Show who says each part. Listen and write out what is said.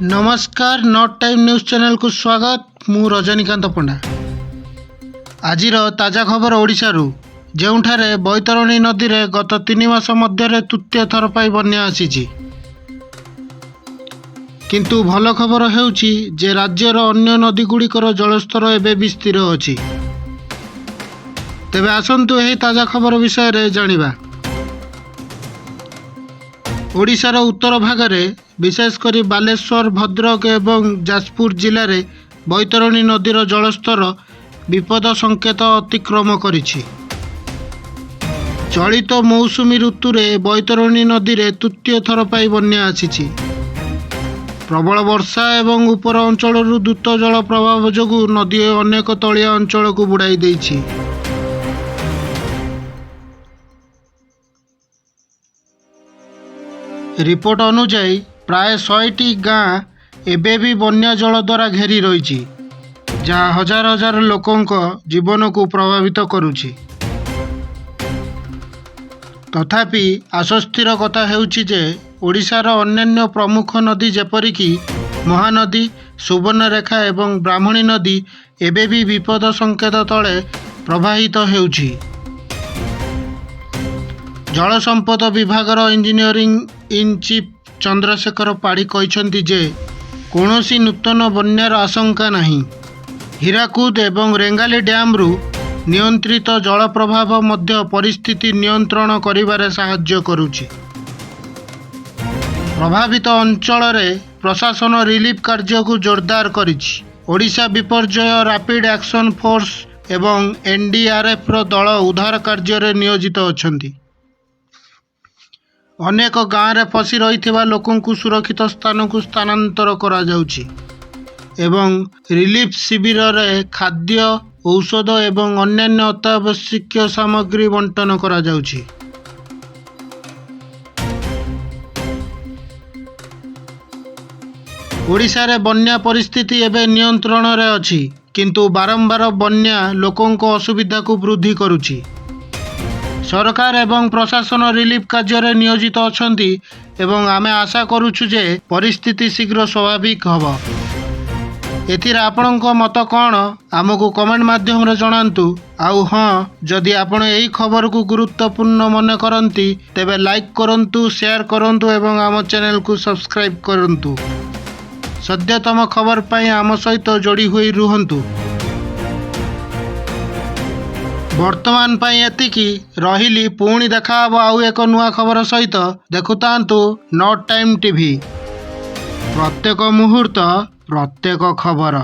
Speaker 1: ନମସ୍କାର, north time news ଚ୍ୟାନେଲକୁ ସ୍ୱାଗତ। ମୁଁ ରଜନୀକାନ୍ତ ପଣ୍ଡା। ଆଜିର ତାଜା ଖବର ଓଡ଼ିଶାରୁ, ଯେଉଁଠାରେ ବୈତରଣୀ ନଦୀରେ ଗତ 3 ମାସ ମଧ୍ୟରେ ତୃତୀୟ ଥର ପାଇଁ ବନ୍ୟା ଆସିଛି। କିନ୍ତୁ ଭଲ ଖବର ହେଉଛି ଯେ ରାଜ୍ୟର ଅନ୍ୟ ନଦୀଗୁଡ଼ିକର ଜଳସ୍ତର ଏବେ ବି ସ୍ଥିର ଅଛି। ତେବେ ଆସନ୍ତୁ ଏହି ତାଜା ଖବର ବିଷୟରେ ଜାଣିବା। ଓଡ଼ିଶାର ଉତ୍ତର ଭାଗରେ, ବିଶେଷ କରି ବାଲେଶ୍ୱର, ଭଦ୍ରକ ଏବଂ ଯାଜପୁର ଜିଲ୍ଲାରେ ବୈତରଣୀ ନଦୀର ଜଳସ୍ତର ବିପଦ ସଂକେତ ଅତିକ୍ରମ କରିଛି। ଚଳିତ ମୌସୁମୀ ଋତୁରେ ବୈତରଣୀ ନଦୀରେ ତୃତୀୟ ଥର ପାଇଁ ବନ୍ୟା ଆସିଛି। ପ୍ରବଳ ବର୍ଷା ଏବଂ ଉପର ଅଞ୍ଚଳରୁ ଦ୍ରୁତ ଜଳ ପ୍ରବାହ ଯୋଗୁଁ ନଦୀ ଅନେକ ତଳିଆ ଅଞ୍ଚଳକୁ ବୁଡ଼ାଇ ଦେଇଛି। ରିପୋର୍ଟ ଅନୁଯାୟୀ, ପ୍ରାୟ 100ଟି ଗାଁ ଏବେ ବି ବନ୍ୟା ଜଳ ଦ୍ୱାରା ଘେରି ରହିଛି, ଯାହା ହଜାର ହଜାର ଲୋକଙ୍କ ଜୀବନକୁ ପ୍ରଭାବିତ କରୁଛି। ତଥାପି, ଆଶ୍ୱସ୍ତିର କଥା ହେଉଛି ଯେ ଓଡ଼ିଶାର ଅନ୍ୟାନ୍ୟ ପ୍ରମୁଖ ନଦୀ, ଯେପରିକି ମହାନଦୀ, ସୁବର୍ଣ୍ଣରେଖା ଏବଂ ବ୍ରାହ୍ମଣୀ ନଦୀ, ଏବେ ବି ବିପଦ ସଂକେତ ତଳେ ପ୍ରବାହିତ ହେଉଛି। ଜଳ ସମ୍ପଦ ବିଭାଗର engineering in chief Chandrasekhar Padhi କହିଛନ୍ତି ଯେ କୌଣସି ନୂତନ ବନ୍ୟାର ଆଶଙ୍କା ନାହିଁ। ହୀରାକୁଦ ଏବଂ ରେଙ୍ଗାଲି ଡ୍ୟାମରୁ ନିୟନ୍ତ୍ରିତ ଜଳ ପ୍ରବାହ ମଧ୍ୟ ପରିସ୍ଥିତି ନିୟନ୍ତ୍ରଣ କରିବାରେ ସାହାଯ୍ୟ କରୁଛି। ପ୍ରଭାବିତ ଅଞ୍ଚଳରେ ପ୍ରଶାସନ ରିଲିଫ୍ କାର୍ଯ୍ୟକୁ ଜୋରଦାର କରିଛି। ଓଡ଼ିଶା ବିପର୍ଯ୍ୟୟ ରାପିଡ୍ ଆକ୍ସନ୍ ଫୋର୍ସ ଏବଂ ଏନ୍ଡିଆର୍ଏଫ୍ର ଦଳ ଉଦ୍ଧାର କାର୍ଯ୍ୟରେ ନିୟୋଜିତ ଅଛନ୍ତି। ଅନେକ ଗାଁରେ ଫସି ରହିଥିବା ଲୋକଙ୍କୁ ସୁରକ୍ଷିତ ସ୍ଥାନକୁ ସ୍ଥାନାନ୍ତର କରାଯାଉଛି ଏବଂ ରିଲିଫ୍ ଶିବିରରେ ଖାଦ୍ୟ, ଔଷଧ ଏବଂ ଅନ୍ୟାନ୍ୟ ଅତ୍ୟାବଶ୍ୟକୀୟ ସାମଗ୍ରୀ ବଣ୍ଟନ କରାଯାଉଛି। ଓଡ଼ିଶାରେ ବନ୍ୟା ପରିସ୍ଥିତି ଏବେ ନିୟନ୍ତ୍ରଣରେ ଅଛି, କିନ୍ତୁ ବାରମ୍ବାର ବନ୍ୟା ଲୋକଙ୍କ ଅସୁବିଧାକୁ ବୃଦ୍ଧି କରୁଛି। ସରକାର ଏବଂ ପ୍ରଶାସନ ରିଲିଫ୍ କାର୍ଯ୍ୟରେ ନିୟୋଜିତ ଅଛନ୍ତି ଏବଂ ଆମେ ଆଶା କରୁଛୁ ଯେ ପରିସ୍ଥିତି ଶୀଘ୍ର ସ୍ୱାଭାବିକ ହେବ। ଏଥିରେ ଆପଣଙ୍କ ମତ କ'ଣ, ଆମକୁ କମେଣ୍ଟ ମାଧ୍ୟମରେ ଜଣାନ୍ତୁ। ଆଉ ହଁ, ଯଦି ଆପଣ ଏହି ଖବରକୁ ଗୁରୁତ୍ୱପୂର୍ଣ୍ଣ ମନେ କରନ୍ତି, ତେବେ ଲାଇକ୍ କରନ୍ତୁ, ସେୟାର କରନ୍ତୁ ଏବଂ ଆମ ଚ୍ୟାନେଲକୁ ସବସ୍କ୍ରାଇବ୍ କରନ୍ତୁ। ସଦ୍ୟତମ ଖବର ପାଇଁ ଆମ ସହିତ ଯୋଡ଼ି ହୋଇ ରୁହନ୍ତୁ। ବର୍ତ୍ତମାନ ପାଇଁ ଏତିକି ରହିଲି। ପୁଣି ଦେଖାହେବ ଆଉ ଏକ ନୂଆ ଖବର ସହିତ। ଦେଖୁଥାନ୍ତୁ ନର୍ଥ ଟାଇମ୍ ଟିଭି, ପ୍ରତ୍ୟେକ ମୁହୂର୍ତ୍ତ, ପ୍ରତ୍ୟେକ ଖବର।